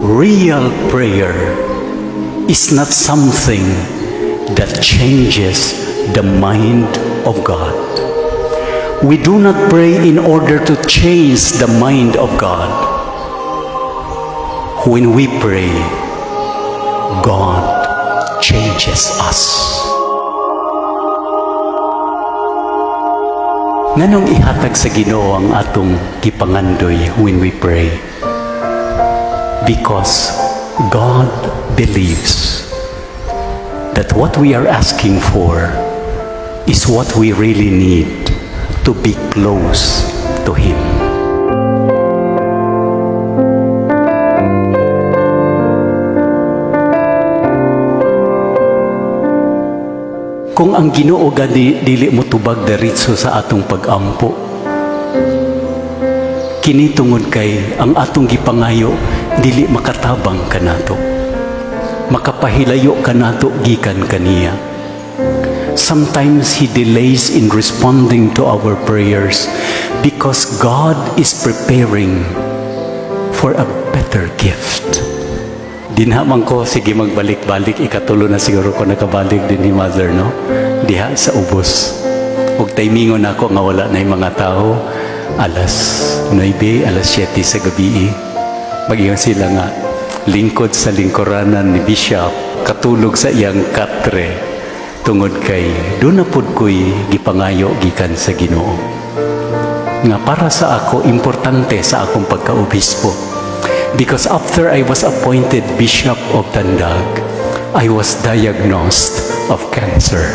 Real prayer is not something that changes the mind of God. We do not pray in order to change the mind of God. When we pray, God changes us. Nganong ihatag sa Ginoo ang atong gipangandoy when we pray? Because God believes that what we are asking for is what we really need to be close to Him. Kung ang Ginoo gani dili mo tubag diretso sa atong pag-ampo, kini tungod kay ang atong gipangayo dili makatabang kanato, makapahilayo kanato gikan kaniya. Sometimes He delays in responding to our prayers because God is preparing for a better gift. Dinha man ko, sige, magbalik-balik, ikatulo na siguro ko nakabalik dinhi, Mother, no? Diha sa ubos. Ug timingon ako nga wala na yung mga tao, alas 9, alas 7 sa gabi. Mag-ingon sila nga, lingkod sa lingkuranan ni Bishop, katulog sa iyang katre, tungod kay duna pod ko'y gipangayo gikan sa Ginoo. Nga para sa ako, importante sa akong pagkaobispo. Because after I was appointed Bishop of Tandag, I was diagnosed of cancer.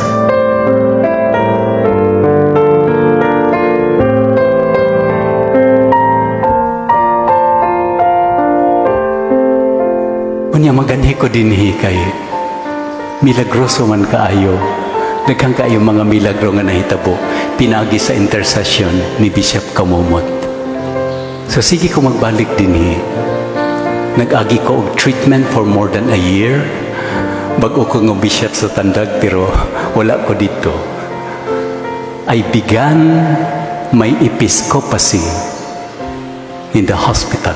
Unya maganhi ko dinhi kay milagroso man kaayo. Daghan kaayo mga milagro nga nahitabo pinaagi sa intercession ni Bishop Camomot. So sige ko magbalik dinhi. Nag-agi ko og treatment for more than a year. Bag-o ko nga bishop sa Tandag pero wala ko dito. I began my episcopacy in the hospital.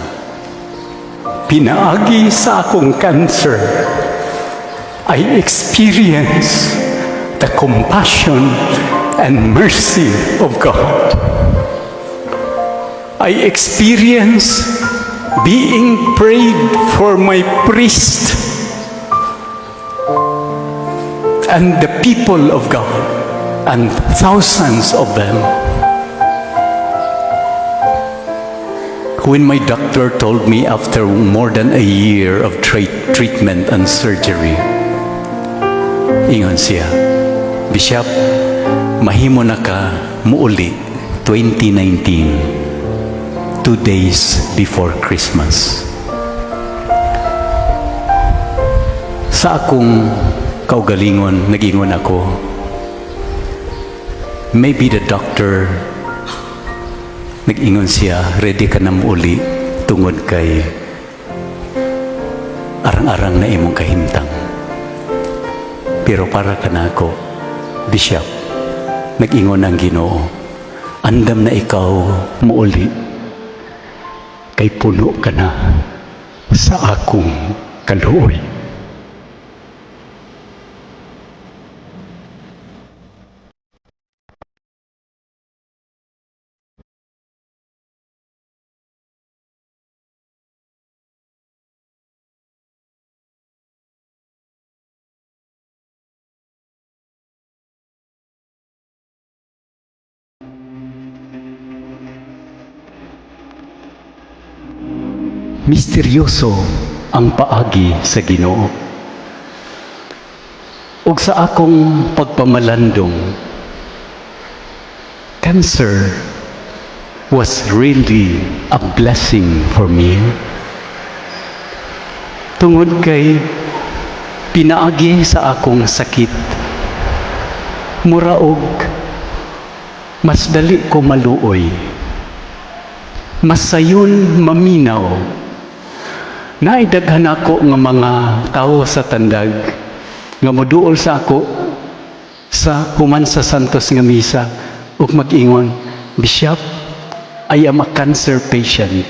Pinaagi sa akong cancer, I experience the compassion and mercy of God. I experience being prayed for my priest and the people of God and thousands of them. When my doctor told me after more than a year of treatment and surgery, ingon siya, "Bishop, mahimo na ka muuli 2019, 2 days before Christmas." Sa akong kaugalingon, nagingon ako, maybe the doctor nag-ingon siya, ready ka na muuli tungod kay arang-arang na imong kahimtang. Pero para kanako, Bishop, nag-ingon ang Ginoo, andam na ikaw muuli kay puno ka na sa akong kaluoy. Misteryoso ang paagi sa Ginoo. Ug sa akong pagpamalandong, cancer was really a blessing for me. Tungod kay pinaagi sa akong sakit, mura og mas dali ko maluoy. Mas sayon maminaw. Naidaghan ako nga mga tao sa Tandag nga moduol sa ako sa human sa Santos nga Misa. Ug mag-ingon, "Bishop, I am a cancer patient.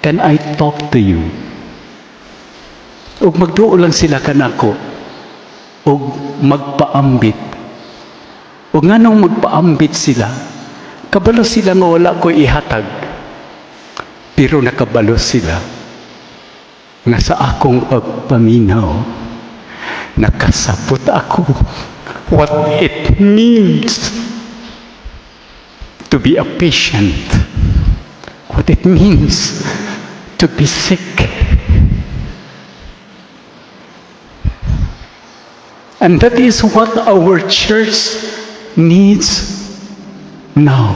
Can I talk to you?" Ug magduol lang sila kanako ug magpaambit. Ug nganong magpaambit sila? Kabalo sila nga wala ko ihatag. Pero nakabalo sila nga sa akong pagpaminaw, nakasabot ako what it means to be a patient, what it means to be sick. And that is what our church needs now.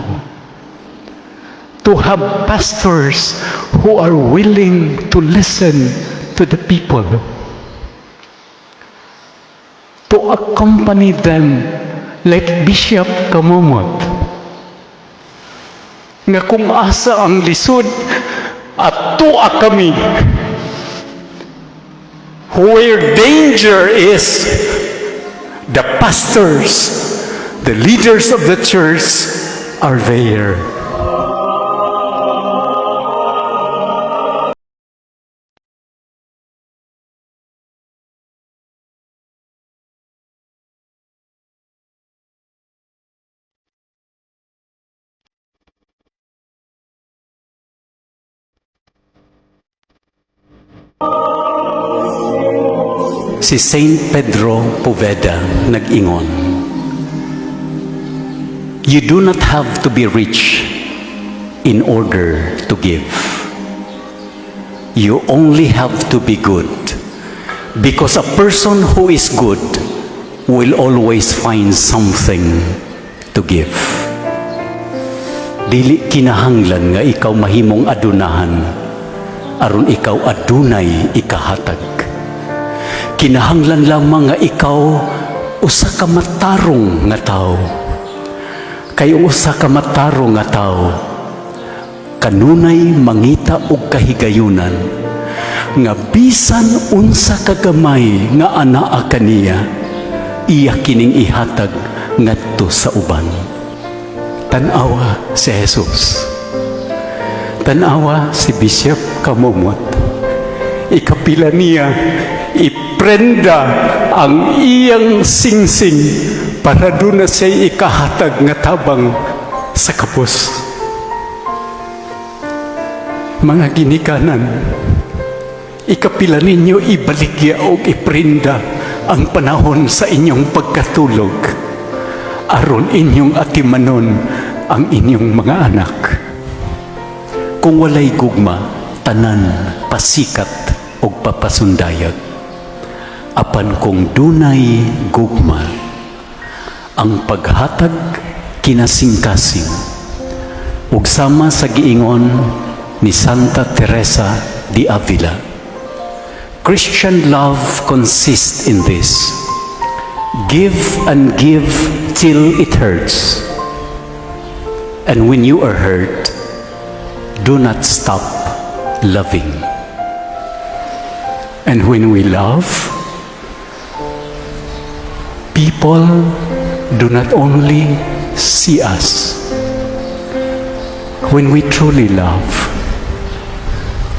To have pastors who are willing to listen to the people, to accompany them like Bishop Camomot. Nga kung asa ang lisod, atua kami. Where danger is, the pastors, the leaders of the church are there. Si Saint Pedro Poveda nag-ingon, "You do not have to be rich in order to give. You only have to be good. Because a person who is good will always find something to give." Dili kinahanglan nga ikaw mahimong adunahan aron ikaw adunay ikahatag. Kinahanglan lamang nga ikaw usa ka matarong nga tawo. Kay ang usa ka matarong nga tawo kanunay mangita og kahigayunan nga bisan unsa ka gamay nga anaa kaniya, iya kining ihatag ngadto sa uban. Tan-awa si Jesus. Tan-awa si Bishop Camomot. Ikapila niya iprenda ang iyang singsing para duna siya ikahatag nga tabang sa kapos. Mga ginikanan, ikapila ninyo ibaligya og iprenda ang panahon sa inyong pagkatulog aron inyong atimanon ang inyong mga anak. Kung walay gugma, tanan pasikat og papasundayag. Apan kung dunay gugma, ang paghatag kinasingkasing. Ug sama sa giingon ni Santa Teresa de Avila, "Christian love consists in this: give and give till it hurts. And when you are hurt, do not stop loving." And when we love, people do not only see us. When we truly love,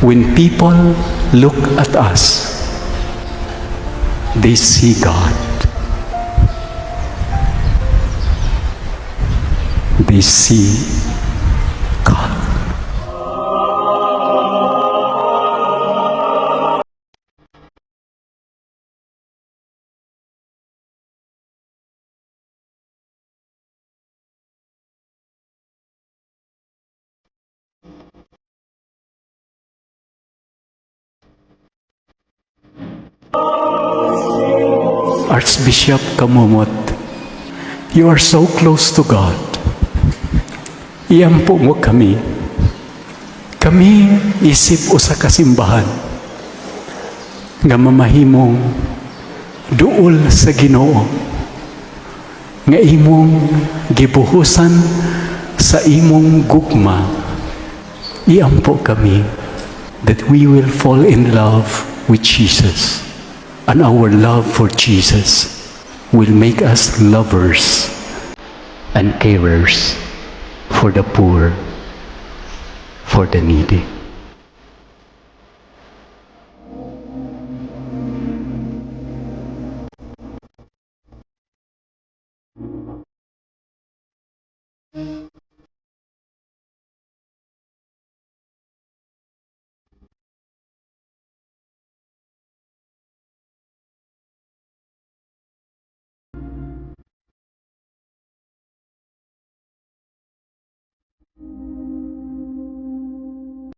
when people look at us, they see God. They see God. Archbishop Camomot, you are so close to God. Iampo mo kami. Kami isip usa ka simbahan nga mamahimong duol sa Ginoo nga imong gibuhusan sa imong gugma. Iampo kami that we will fall in love with Jesus, and our love for Jesus will make us lovers. and carers for the poor, for the needy.